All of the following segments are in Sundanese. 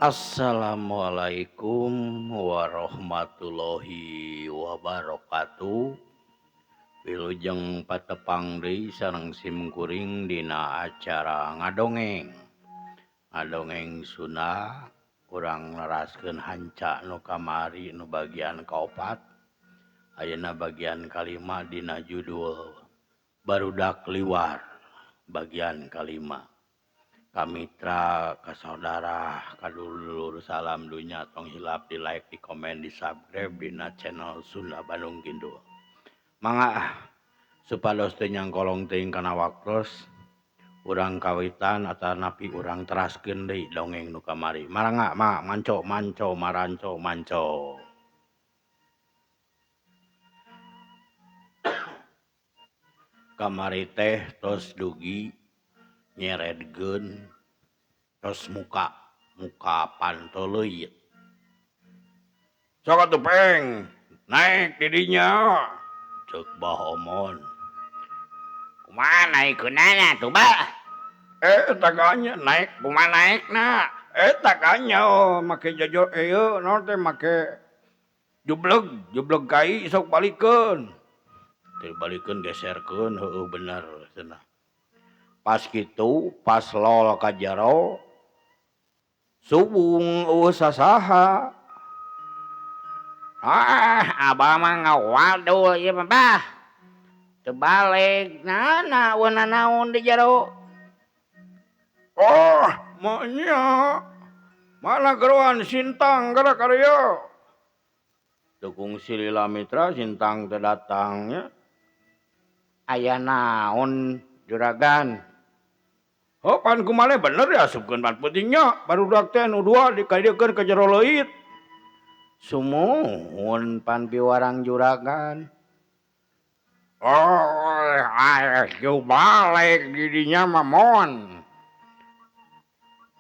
Assalamualaikum warahmatullahi wabarakatuh. Wilujeng patepang deui sareng sim kuring dina acara ngadongeng. Ngadongeng Sunda urang neraskeun hanca nu kamari nu bagian kaopat. Ayeuna bagian kalima dina judul Barudak Liwar bagian kalima. Kamitra ka saudara ka dulur salam dunya tong hilap di like di komen di subscribe dina channel Sunda Bandung Kidul. Mangga supados teu nyangkolong teuing kana waktos urang kawitan atanapi urang teraskeun deui dongeng nu kamari. Mangga ma manco manco maranco manco. Kamari teh tos dugi nyeredkeun tos muka muka panto leuit. Sok atuh Peng, naik di dinya. Ceuk Bah Omon. Kumaha naikeunana tuh Bah? Taganya naik kumaha naekna? Taganya oh make jojo ieu naon teh make jubleg, jubleg kai sok balikeun. Teu balikeun geserkeun heueuh bener cenah. Pas kitu pas lol ka jero subung eueuh sasaha. Ah, abah mah ngawadul ieu mah Bah. Teu baleg naon eueuh nanaon di jero. Oh, mah mana geroan Sintang geura ka dieu. Teu kungsi lila mitra Sintang teh datang nya. Aya naon juragan? Oh, pan kumaha bener ya asupkeun pan pentingnya barudak teh nu dua dikadieukeun ka jero leuit. Sumuhun pan piwarang juragan. Oh, ayo balik di dinya mah mon.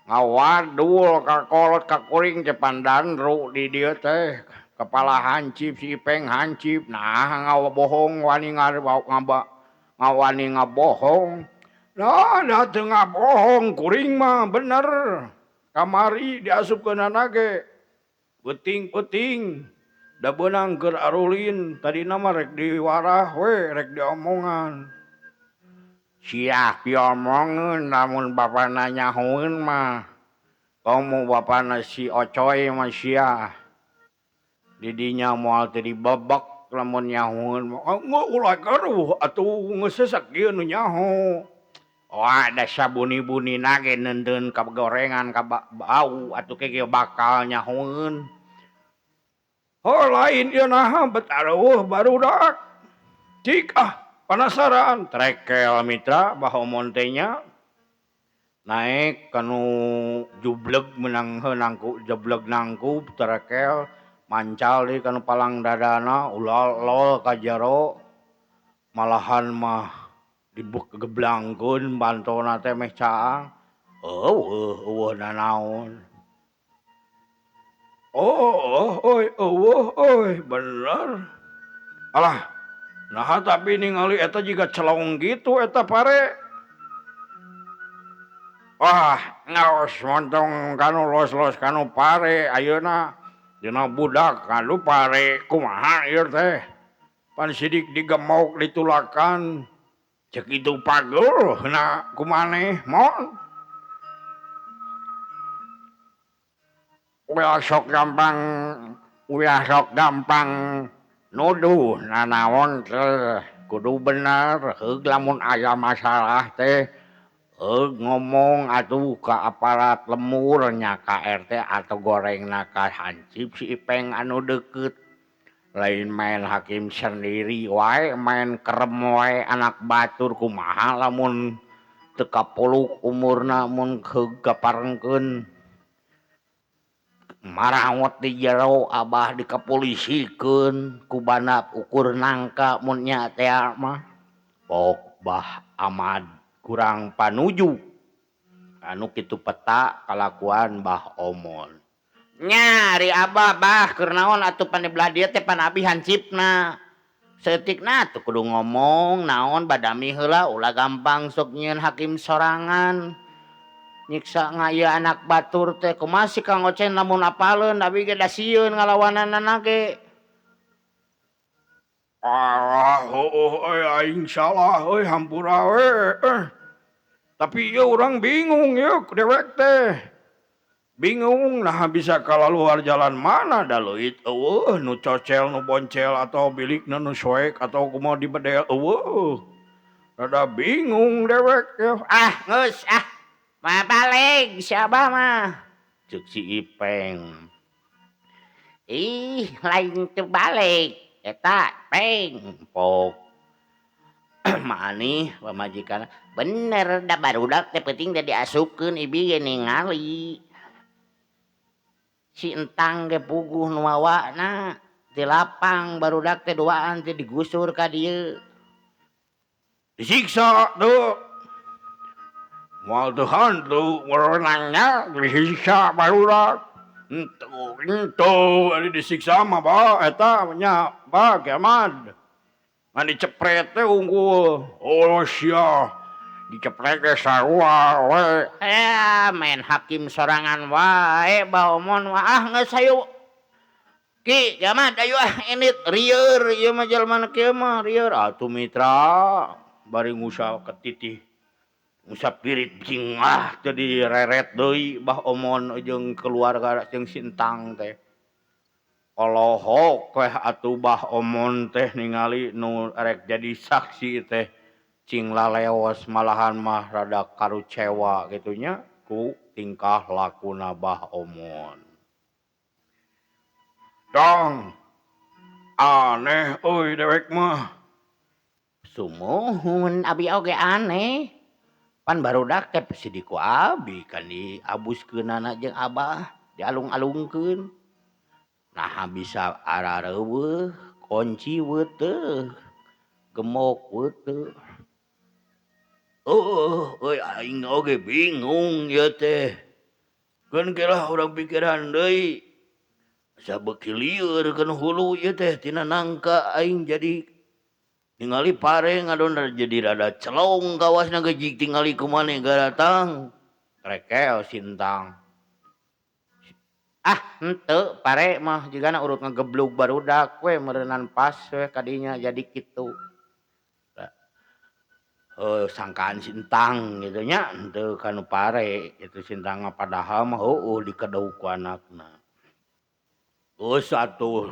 Ngawadul ka kolot ka kuring teh pandandru di dieu teh. Kepala hancip si Ipeng hancip. Nah, ngabohong wani ngawani ngabohong. Nah, da teu ngabohong kuring mah bener. Kamari diasupkeunana ge. Peuting-peuting da beunang keur arulin tadina mah rek diwarah we rek diomongan. Siah diomongeun lamun bapana nyahoeun mah. Komo bapana si Ocoy mah siah. Di dinya moal teu dibebek lamun nyahoeun mah. Ulah garuh atuh geus sesak ieu nu nyaho. Wah, da sabuni-bunina ge neundeun ka gorengan ka bau atuh ke bakal nyahoeun. Oh, lain ieu naha bet areuh barudak. Cik ah penasaran trekel mitra Bah Omon teh nya. Naek kanu jubleg meunang nangku jubleg nangkub trekel mancal deui kanu palang dadana ulah lol ka jero. Malahan mah digeblangkeun pantona teh meh caang. Eueuh eueuh nanaon. Oh, oi eueuh euy bener. Alah, naha tapi ningali eta jiga celong gitu eta pare. Wah, ngaos montong kanu los-los kanu pare ayeuna dina budak kanu pare kumaha ieu teh. Pan sidik digemok ditulakan. Cek itu pageuh na kumaneh mon. Ulah sok gampang nuduh nanaon teh kudu bener heug lamun aya masalah teh heug ngomong atuh ka aparat lemur nya ka RT atau gorengna ka hansip si Ipeng anu deukeut. Lain main hakim sendiri wae main kerem wae anak batur kumaha lamun teu kapuluk umurna mun heug kaparengkeun. Marawat di jero abah dikapolisikeun ku bandap ukur nangka mun nya teh mah. Pok Bah Ahmad kurang panuju anu kitu peta kalakuan Bah Omon. Nya ari abah bah keur naon atuh pan di belah dieu teh pan abi hansipna. Saeutikna atuh kudu ngomong naon badami heula ulah gampang sok nyieun hakim sorangan. Nyiksa ngaya anak batur teh kumaha si Kang Ocen lamun apaleun abi ge da sieun ngalawananana ge. Ah, heueuh euy aing salah euy hampura we. Tapi ieu urang bingung ieu dewek teh. Bingung nah bisa kalaluar jalan mana da leuit eueuh nu cocel nu boncel atau bilikna nu soek atau kumaha dibedel eueuh. Rada bingung dewek ieu. Ah geus ah. Mah balik si Abah mah. Ceuk si Ipeng. Ih, lain teu balik. Eta Peng pok. Maani pamajikan bener da barudak teh penting teh diasupkeun ibi ge ningali. Si entang ge puguh nu mawana ti lapang barudak teh duaan teh digusur ka dieu. Disiksa tuh. Moal teu hantu merenangnya disiksa barudak. Henteu henteu ari disiksa mah ba eta nya ba kiamat. Ngan dicepret teh unggul. Oh sia. Dicepret ge sarua we. Main hakim sorangan wae baomon mah ah geus hayu. Ki kiamat ayo ah indit rieur ieu mah jalma nu kieu mah rieur atuh mitra bari ngusah ketitih. Ngusap pirit cing ah teu direret deui bah omon jeung keluarga jeung si entang teh. Olohok weh atuh bah omon teh ningali nu rek jadi saksi teh cing laleos malahan mah rada karucewa kitu nya ku tingkah lakuna bah omon. Dong aneh euy dewek mah. Sumuhun abi oge aneh. Pan barudak teh sidik ku abi kan diabuskeunana jeung abah dialung-alungkeun. Naha bisa arareuweuh kunci weuteuh gemok weuteuh. Heueuh euy aing oge bingung ieu teh. Keun ge lah urang pikiran deui. Asa beuki lieur kana hulu ieu teh tina nangka aing jadi ningali pare ngadon jadi rada celong kawasna ge jig tingali ku maneh garatang. Rekel sintang. Ah henteu pare mah jigana urut ngegeblug barudak we meureunan pas we kadinya jadi kitu. Sangkaan sintang gitu nya henteu kanu pare kitu sintang mah padahal mah heueuh dikedeu ku anakna. Geus atuh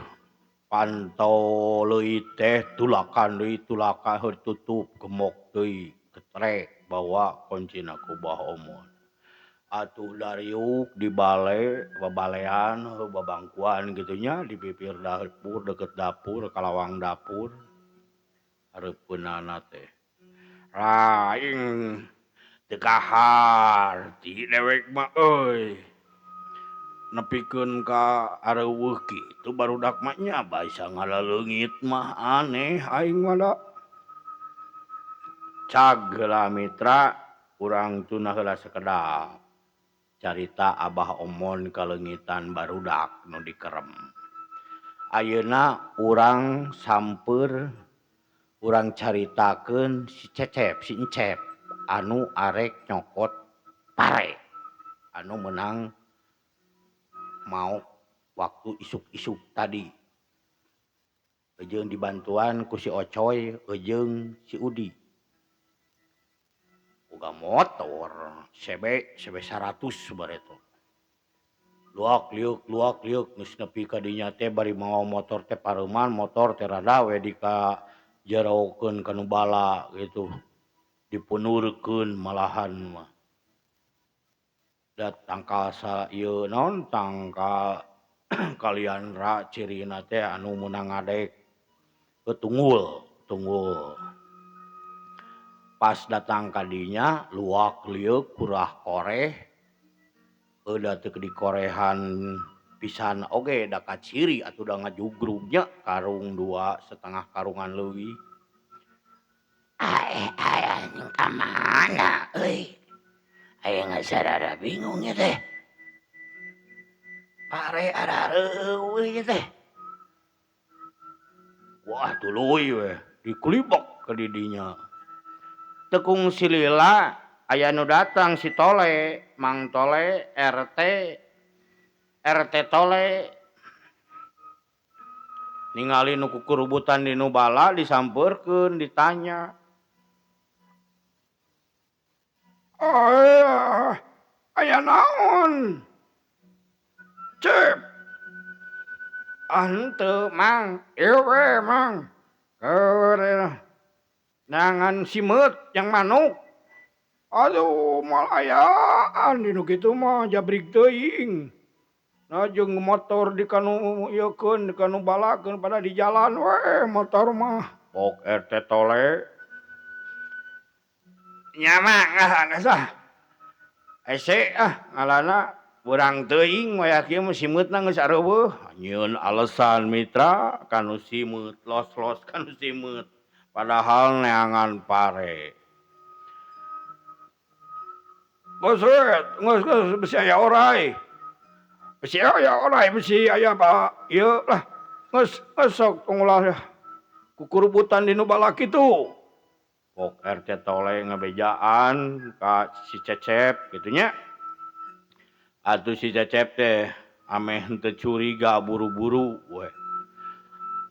pantau leuit teh tulakan deui tulakan heuh tutup gemok deui ketrek bawa kuncina ku bah omon. Atuh dariuk di bale babalean heuh babangkuan kitu nya di pipir dapur deket dapur kalawang dapur hareupeunana teh. Aing teu kaharti dewek mah euy. Nepikeun ka areuweuh kitu barudak mah nya basa ngalaleungit mah aneh aing mah da. Cag heula mitra urang tunah heula sakedap. Carita Abah Omon kaleungitan barudak nu dikerem. Ayeuna urang sampeur urang caritakeun si Cecep si Encep anu arek nyokot pare anu meunang maok waktu isuk-isuk tadi. Jeung dibantuan ku si Ocoy jeung si Udi. Boga motor CB CB 100 bareto. Luak liuk geus nepi ka dinya teh bari mawa motor teh pareuman motor teh rada we dika jerokeun ka nu bala gitu. Dipunurkeun malahan mah. Da tangkal sa ieu naon tangkal kaliandra cirina teh anu meunang ngadek tunggul tunggul. Pas datang ka dinya luak lieuk kurah koreh da teu dikorehan pisan oge da kaciri atuh da ngajugrug nya karung 2,5 karungan leuwih. Aing ka mana euy? Aing geus rada bingung ieu teh. Pare arareuweuh ieu teh. Wah tuluy we dikulibak ka di dinya. Tekung silila Aya nu datang si Tole, Mang Tole RT RT Tole. Ningali nu kukurubutan di nu bala disampeurkeun ditanya. Oh, aya naon? Cep. Ah henteu Mang, ieu we Mang. Keur nangan simeut yang manuk. Aduh, moal ayaan dinu kitu mah jabrik teuing. Nah jeung motor di kanu ieukeun, di kanu balakeun pada di jalan we motor mah. Pok RT Tole. Nya mah geus ah. Hese ah ngalana Urang teuing wayah kieu mah simeutna geus areuweuh. Nyieun alesan mitra kanu simeut, los-los kanu simeut. Padahal neangan pare. Geus we, geus geus besi aya orai. Besi aya orai, besi aya ba ieu lah. Geus geus sok ulah kukurubutan di nu bala kitu. Pok RT Tole ngabejaan ka si Cecep kitu nya. Atuh si Cecep teh ameh henteu curiga buru-buru we.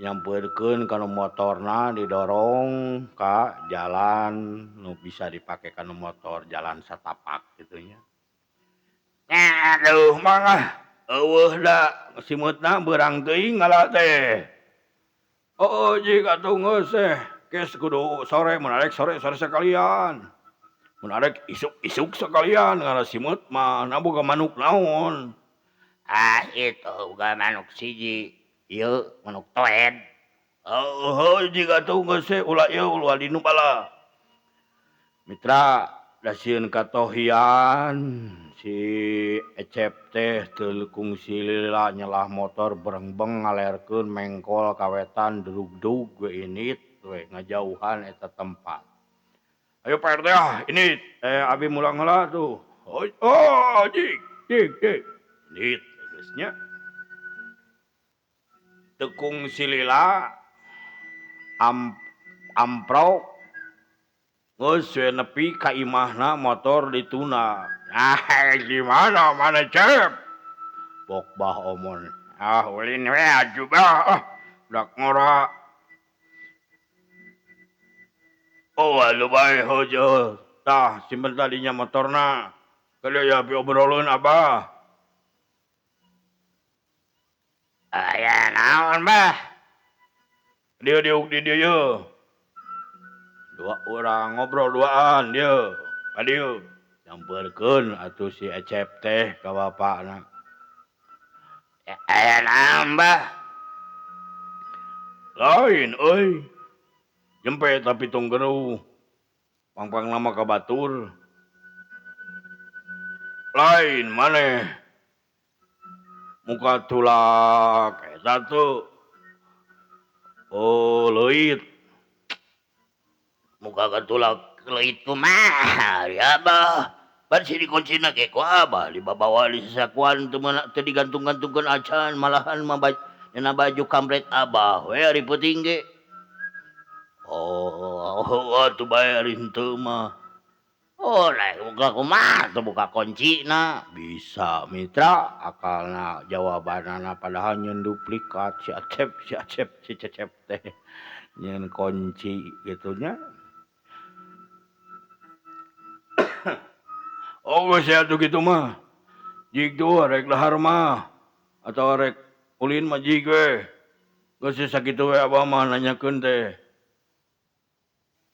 Nyampeurkeun kana motorna didorong ka jalan nu bisa dipake kana motor, jalan satapak kitu nya. Aduh Mang ah, eueuh da simeutna beurang teuing ngala teh. Oh jig atuh geus teh. Geus kudu sore mun arek sore-sore sekalian. Mun arek isuk-isuk sekalian ngala simeut mah na boga manuk naon. Ah itu boga manuk siji, ieu manuk toed. Oh jig atuh geus teh ulah ieu ulah di nu bala. Mitra da sieun katohian si Ecep teh teu kungsi lila nyelah motor berengbeng ngalerkeun mengkol kawetan drugdug we init we ngajauhan eta tempat. Ayo Pak RT ah, ini abi mulang heula tuh. Oh, jig, jig, jig. Init geus nya. Teu kungsi lila amprok geus we nepi ka imahna motor dituna. Ah, gimana mana Cep? Pok bah omon. Ah, ulin we aju bah. Ah, budak ngora. Oh, aduh bae hojo. Tah, simpen tadinya motorna. Kali ya pi obrolan abah. Aya naon bah? Dia diuk di dieu ye. Dua orang ngobrol duaan dia. Adieu. Nyamperkeun atuh si Ecep teh ka bapakna. Aya naon bah? Lain euy. Jempe tapi tong geruh. Pangpang lama ka batur. Lain maneh. Muka tulak eta tuh. Oh, leuit. Muka katulak leuit kumaha ya abah. Pan si dikuncina ge ku abah dibabawa di sasakuan teu meuna teu digantung-gantungkeun acan malahan mah dina baju kamret abah we ari peuting ge. Oh, atuh bae ari henteu mah. Oh, lain buka kumaha teu buka kuncina. Bisa mitra akalna jawabanana padahal nyeun duplikat si Acep si Acep si Cecep teh nyeun kunci kitu nya. Oh, geus atuh kitu mah. Jig tuh rek dahar mah atawa rek ulin mah jig we. Geus sakitu we abah mah nanyakeun teh.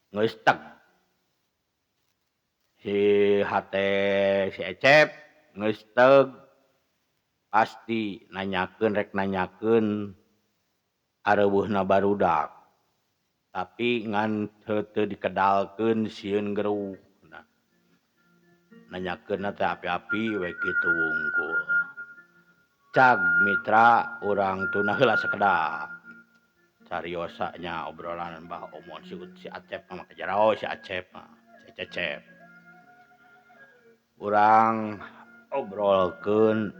Geus teg. Si hate si Ecep geus teg pasti nanyakeun rek nanyakeun areuweuhna barudak. Tapi ngan teu dikedalkeun sieun geruh. Nah, nanyakeunna teh api-api we kitu wungkul. Cag mitra urang tunah heula sakedap. Cariosa nya obrolan Mbah Omon si Acep mah kajarao si Acep mah si Cecep. Urang obrolkeun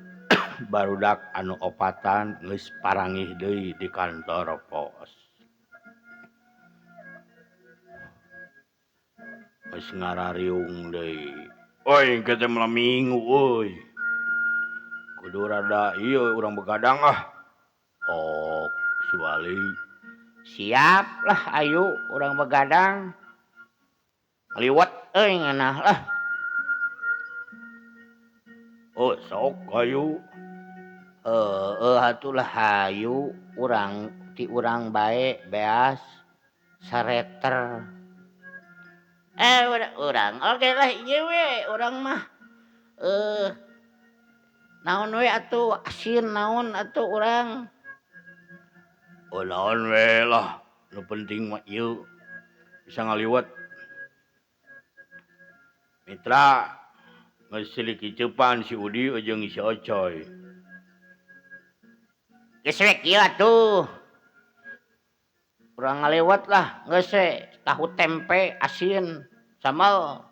barudak anu opatan geus parangih deui di kantor pos. Geus ngarariung deui. Oi engke teh malam minggu euy. Kudu rada ieu urang begadang ah. Ok Subali. Siap lah ayo urang begadang. Liwat euy ngeunah lah. Oh sok ayo. Heeh atuh lah hayu urang ti urang bae beas sareter. Urang oge lah ieu we urang mah. Naon we atuh asin naon atuh urang. Oh naon we lah, nu penting mah ieu bisa ngaliwet. Mitra geus silih kicepan si Udi jeung si Ocoy. Geus we kieu atuh. Urang ngaliwet lah geus we tahu tempe asin sambal.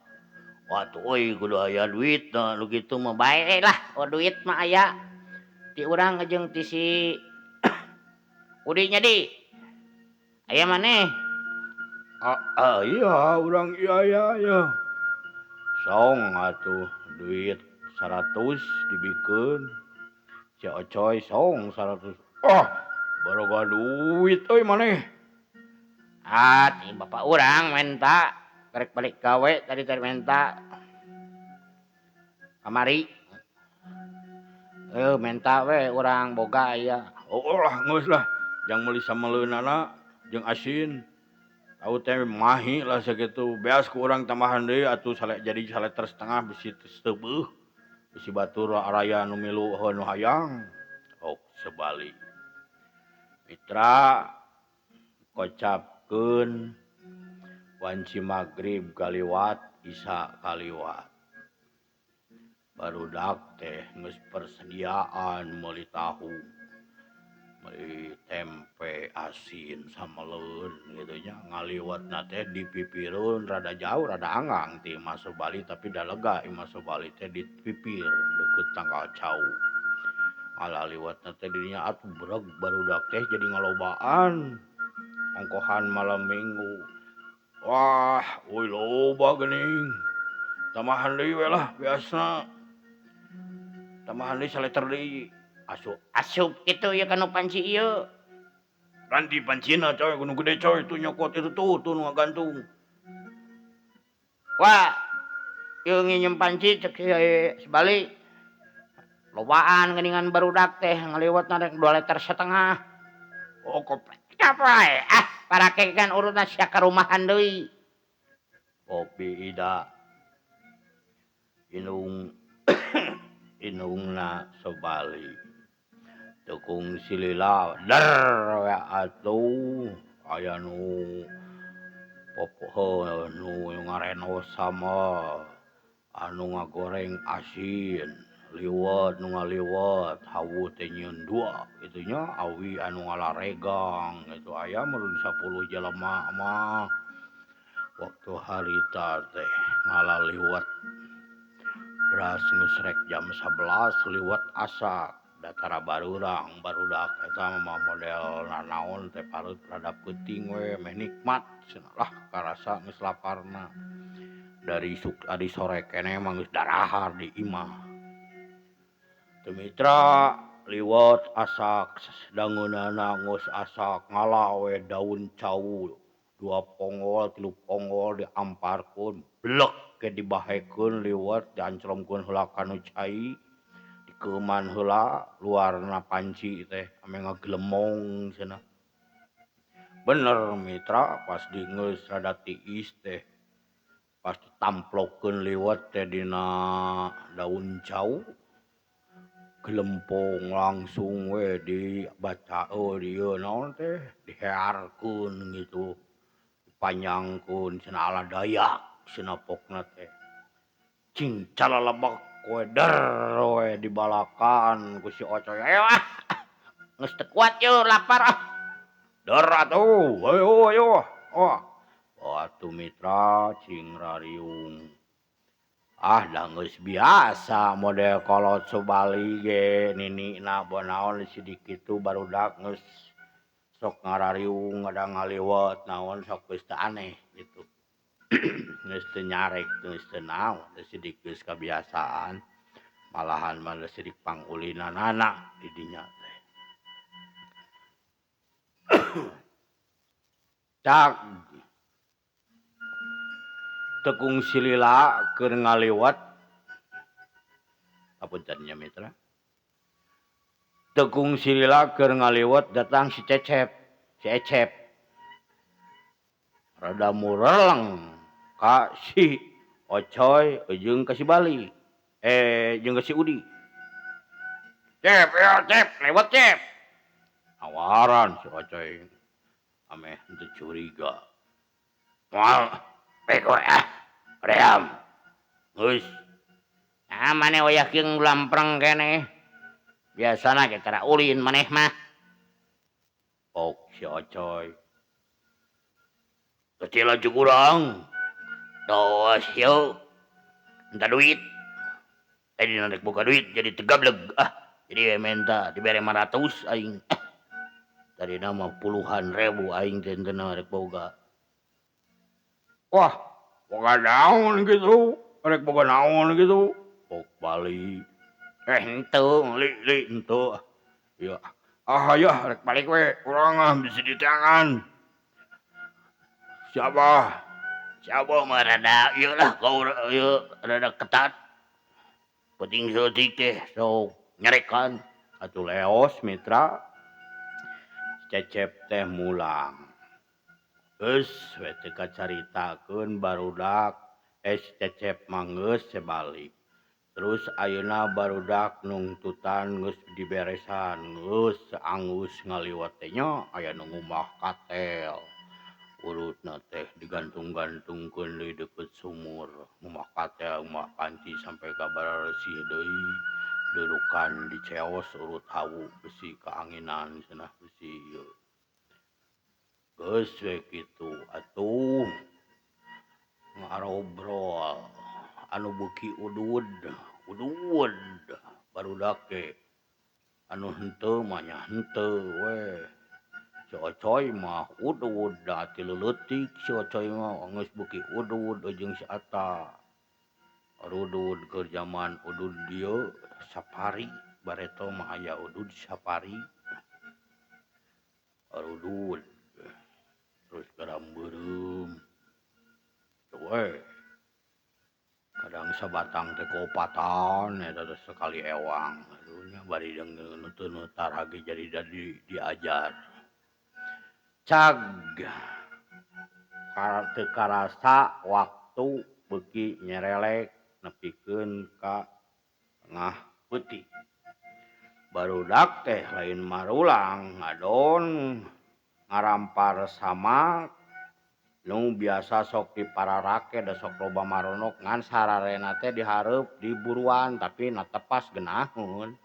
Wah tuh euy kudu aya duit nu kitu mah bae lah, oh duit mah aya. Ti urang jeung ti si Udi nya di. Aya maneh? Ah, iya urang iya iya iya. Song atuh duit 100 dibikeun. Si Ocoy song 100. Ah, baroga duit euy maneh. Ah, ti bapak urang menta rek balik gawe tadi teh menta. Kamari. Menta we urang boga aya. Oh lah geus lah. Jang meuli sameleunana jeung asin. Tahu teh mahi lah sakitu. Beas ku urang tambahan deui atuh jadi saleter setengah bisi teu bisi batur araya nu milu heuh nu hayang. Ok Sebali. Mitra kocapkeun wanci magrib kaliwat isya kaliwat. Barudak teh geus persediaan meuli tahu, meuli tempe asin sameleun kitu nya ngaliwetna teh dipipireun rada jauh rada anggang ti Imah Sobali tapi da lega Imah Sobali teh dipipir deukeut tangkal cau. Ngalaliwetna teh dirinya atuh breg barudak teh jadi ngalobaan ongkohan malam minggu. Wah, euy loba geuning. Tambahan deui we lah biasa. Tambahan deui saleter deui. Asup asup kitu ieu kana panci ieu. Ranti pancina coy, nu gede coy tuh nyokot itu tuh tuh nu ngagantung. Wah, ieu nginjem panci cek si Sebali. Lobaan geuningan barudak teh ngaliwetna rek 2,5 liter. Oh koplek. Capek ah, parake kan urutna sia ka rumahan deui. Kopi Ida. Inung inungna Sobali. Tekung silila der we atuh aya nu popoho nu ngarenos sama anu ngagoreng asin liwet nu ngaliwet hawu teh nyieun dua kitu nya awi anu ngalaregang kitu aya meureun 10 jelema mah. Waktu harita teh ngalaliwet beras geus rek jam 11 liwet asak datara barurang barudak eta mah model nanaon teh parut rada peuting we meh nikmat cenah lah karasa geus laparna. Dari isuk adi sore keneh mah geus darahar di imah. Teu mitra liwet asak dangeunana geus asak ngala we daun cau 2 ponggol 3 ponggol diamparkeun blek ke dibahekeun liwet diancromkeun heula ka nu cai dikeuman heula luarna panci teh ame ngagelemong cenah. Bener mitra pas di geus rada tiis teh pas ditamplokeun liwet teh dina daun cau gelempong langsung we dibaca dieu naon teh dihearkeun gitu dipanjangkeun cenah ala Dayak cenah pokna teh cing calalebek we der we dibalakan ku si Ocoy. Ayo ah, geus teu kuat yeuh lapar ah. Der atuh, ayo ayo. Oh, atuh mitra cing rariung. Ah da geus biasa model kolot Sobali ge ninina bonaon sidik kitu barudak geus sok ngarariung ada ngaliwet naon sok geus teu aneh gitu. Geus teu nyarek geus teu naon sidik geus kabiasaan. Malahan mah sidik pangulinanana di dinya teh. Cak tekung silila keur ngaliwat apunten nya mitra. Tekung silila keur ngaliwat datang si Cecep, si Ecep. Rada mureleng ka si Ocoy jeung ka si Bali. Jeung ka si Udi. Cep, ya Cep, lewat Cep. Awaran si Ocoy ameh henteu curiga. Moal pek we ah, ream. Geus. Nah, maneh wayah kieu lampreng keneh. Biasana ge tara ulin maneh mah. Ok si Ocoy. Kecil aja kurang. Tos yeuh. Minta duit. Tadi rek boga duit jadi tegableg ah. Jadi minta dibere 500 aing. Tadi nama puluhan ribu aing teh henteu rek boga. Wah, boga naon gitu? Rek boga naon gitu? Ok bali. Henteu, li henteu. Ya. Ah ya rek balik we, urang ah bisi diteangan. Siapa? Siapa mah rada ieu lah kau ieu rada ketat. Penting saeutik teh sok nyarekan. Atuh leos mitra. Cecep teh mulang. Geus we teu kacaritakeun barudak Cecep mah geus sebalik. Terus ayeuna barudak nungtutan geus diberesan, geus anggus ngaliwat teh nya aya nu ngumah katel. Urutna teh digantung-gantungkeun deui deukeut sumur, ngumah katel, ngumah panci sampai ka bararesih deui. Durukan diceos urut hawu besi kaanginan cenah besi ieu. Geus we kitu atuh ngarobrol anu beuki udud udud barudak ge anu henteu mah nya henteu we. Si Ocoy mah udud da ti leutik si Ocoy mah geus beuki udud jeung si Ata. Rudud keur jaman udud dieu safari bareto mah aya udud safari. Rudud terus garam beureum. We. Kadang sabatang teh kopatan eta teh sekali ewang. Aduh nya bari jeung nu teu nu tarage jadi diajar. Cag teu karasa waktu beuki nyerelek nepikeun ka tengah peuting. Barudak teh lain marulang ngadon ngarampar sama nu biasa sok dipararake da sok loba maronok ngan sararena teh dihareup di buruan tapi na tepas geunaheun.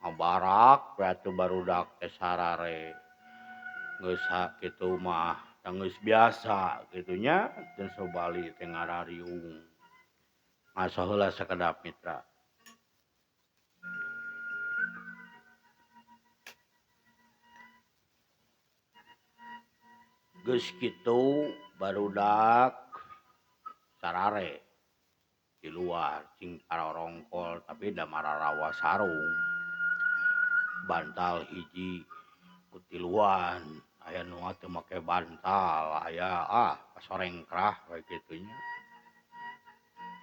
Ngabarak we atuh barudak teh sarare. Geus kitu mah geus biasa kitu nya teu sobali teh ngarariung. Masa heula sakedap mitra. Geus kitu barudak sarare di luar cing parorongkol tapi da mararawa sarung. Bantal hiji kutiluan aya nu teu make bantal aya pasorengkrah we kitu nya.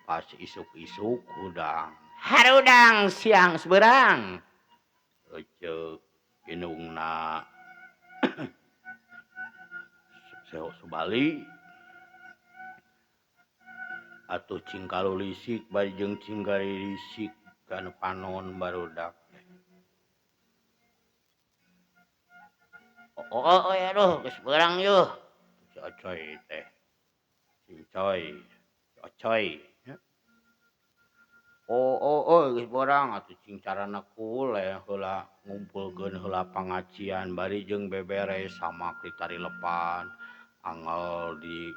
Pas isuk-isuk hudang. Harudang siang seberang. Eceuk indungna Subali atuh cing kalulisik bari jeung cing garilisik kana panon barudak. Oh, aduh geus beurang yeuh. Si Ocoy teh. Si Coy, si Ocoy. Oh, geus beurang atuh cing carana kule heula ngumpulkeun heula pangacian bari jeung beberes samak ditarilepan. Angel di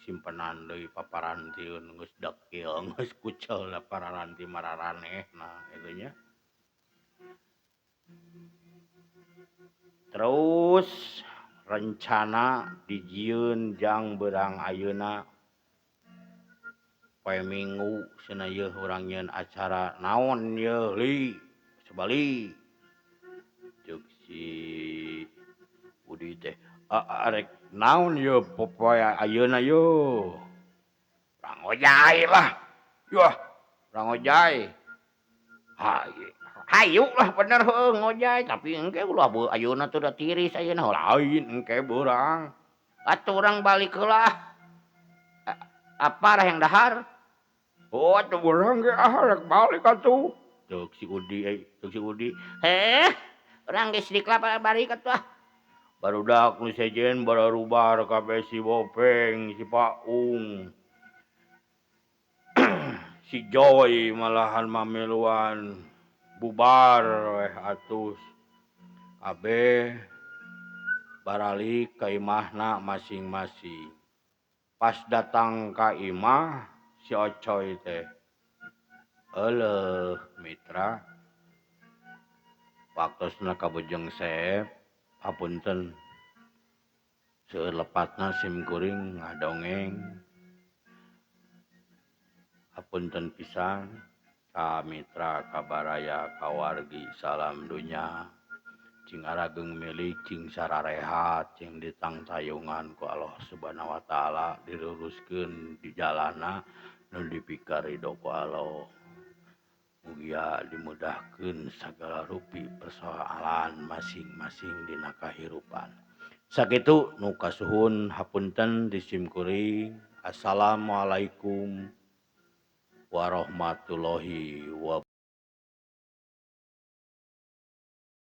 simpenan deui paparantieun geus dekil geus kucel da pararanti mararanehna kitu nya. Terus rencana dijieun jang beurang ayeuna Poe Minggu cenah yeuh urang nyieun acara naon yeuh li sebali. Ceuk si Udi teh arek naon yeuh popoe ayeuna yeuh. Urang ngojay lah. Yah, urang ngojay. Hayu lah bener heuh ngojay tapi engke ulah beuh ayeuna teh da tiris ayeuna lain engke beurang. Atuh urang balik heula. Apa lah yang dahar? Oh, atuh urang ge ah rek balik atuh. Ceuk si Udi, ceuk si Udi. Heh, urang geus dikla balik atuh. Barudak nu sejen bararubar kabeh si Bopeng, si Paung. Si Joy malahan mamiluan bubar weh atuh. Kabeh baralik ka imahna masing-masing. Pas datang ka imah si Ocoy teh. Eleuh mitra. Waktosna ka Bojong Seep, hapunten. Seueur lepatna sim kuring ngadongeng. Hapunten pisan ka mitra ka baraya ka wargi salam dunya. Cing arageng milik cing sararehat cing ditangtayungan ku Allah Subhanahu wa taala diluruskeun di jalana nu dipikarido ku Allah. Mugia dimudahkeun sagala rupi persoalan masing-masing dina kahirupan. Sakitu nu kasuhun hapunten di sim kuring. Assalamualaikum warahmatullahi wabarakatuh.